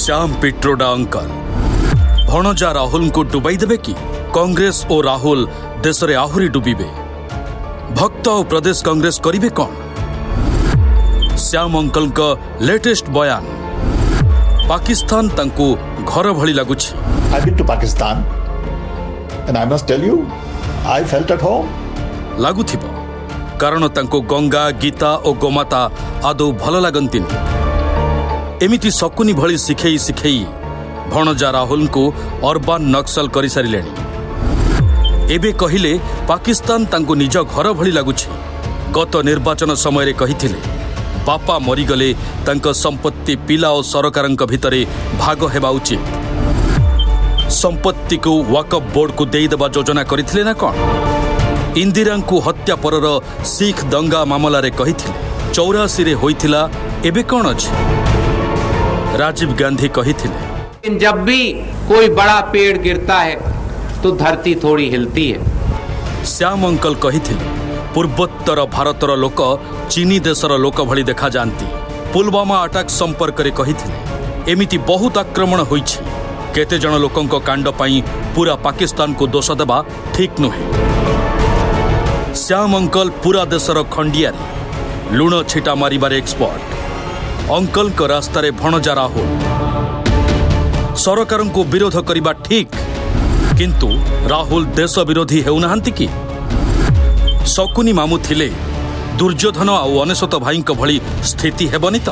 Shyam Pitroda uncle ଭଣଜା ରାହୁଲଙ୍କୁ ଡୁବାଇ ଦେବେ କି? କଂଗ୍ରେସ ଓ ରାହୁଲ ଦେଶରେ ଆହୁରି ଡୁବିବେ। ଭକ୍ତ ଆଉ ପ୍ରଦେଶ କଂଗ୍ରେସ କରିବେ କ'ଣ? ଶ୍ୟାମ ଅଙ୍କଲଙ୍କ ଲେଟେଷ୍ଟ ବୟାନ, ପାକିସ୍ତାନ ତାଙ୍କୁ ଘର ଭଳି ଲାଗୁଛି। I've been to Pakistan, and I must tell you, I felt at home. ଲାଗୁଥିବ, କାରଣ ତାଙ୍କୁ ଗଙ୍ଗା, ଗୀତା ଓ ଗୋମାତା ଆଦୌ ଭଲ ଲାଗନ୍ତିନି। ଏମିତି ଶକୁନି ଭଳି ଶିଖେଇ ଶିଖେଇ ଭଣଜା ରାହୁଲଙ୍କୁ ଅର୍ବାନ ନକ୍ସଲ କରିସାରିଲେଣି। ଏବେ କହିଲେ ପାକିସ୍ତାନ ତାଙ୍କୁ ନିଜ ଘର ଭଳି ଲାଗୁଛି। ଗତ ନିର୍ବାଚନ ସମୟରେ କହିଥିଲେ, ବାପା ମରିଗଲେ ତାଙ୍କ ସମ୍ପତ୍ତି ପିଲା ଓ ସରକାରଙ୍କ ଭିତରେ ଭାଗ ହେବା ଉଚିତ। ସମ୍ପତ୍ତିକୁ ୱାକଫ ବୋର୍ଡକୁ ଦେଇଦେବା ଯୋଜନା କରିଥିଲେ ନା କ'ଣ? ଇନ୍ଦିରାଙ୍କୁ ହତ୍ୟା ପରର ଶିଖ ଦଙ୍ଗା ମାମଲାରେ କହିଥିଲେ, 84ରେ ହୋଇଥିଲା, ଏବେ କ'ଣ ଅଛି? ରାଜୀବ ଗାନ୍ଧୀ କହିଥିଲେ, लेकिन जब भी कोई बड़ा पेड़ गिरता है तो धरती थोड़ी हिलती है। ଶ୍ୟାମ ଅଙ୍କଲ କହିଥିଲେ, ପୂର୍ବୋତ୍ତର ଭାରତର ଲୋକ ଚୀନି ଦେଶର ଲୋକ ଭଳି ଦେଖାଯାଆନ୍ତି। ପୁଲୱାମା ଆଟାକ୍ ସମ୍ପର୍କରେ କହିଥିଲେ, ଏମିତି ବହୁତ ଆକ୍ରମଣ ହୋଇଛି, କେତେଜଣ ଲୋକଙ୍କ କାଣ୍ଡ ପାଇଁ ପୁରା ପାକିସ୍ତାନକୁ ଦୋଷ ଦେବା ଠିକ୍ ନୁହେଁ। ଶ୍ୟାମ ଅଙ୍କଲ ପୁରା ଦେଶର ଖଣ୍ଡିଆରେ ଲୁଣ ଛିଟା ମାରିବାରେ ଏକ୍ସପର୍ଟ। ଅଙ୍କଲଙ୍କ ରାସ୍ତାରେ ଭଣଜା ରାହୁଲ। ସରକାରଙ୍କୁ ବିରୋଧ କରିବା ଠିକ୍, କିନ୍ତୁ ରାହୁଲ ଦେଶ ବିରୋଧୀ ହେଉନାହାନ୍ତି କି? ଶକୁନି ମାମୁଁ ଥିଲେ ଦୁର୍ଯ୍ୟୋଧନ ଆଉ 99 ଭାଇଙ୍କ ଭଳି ସ୍ଥିତି ହେବନି ତ?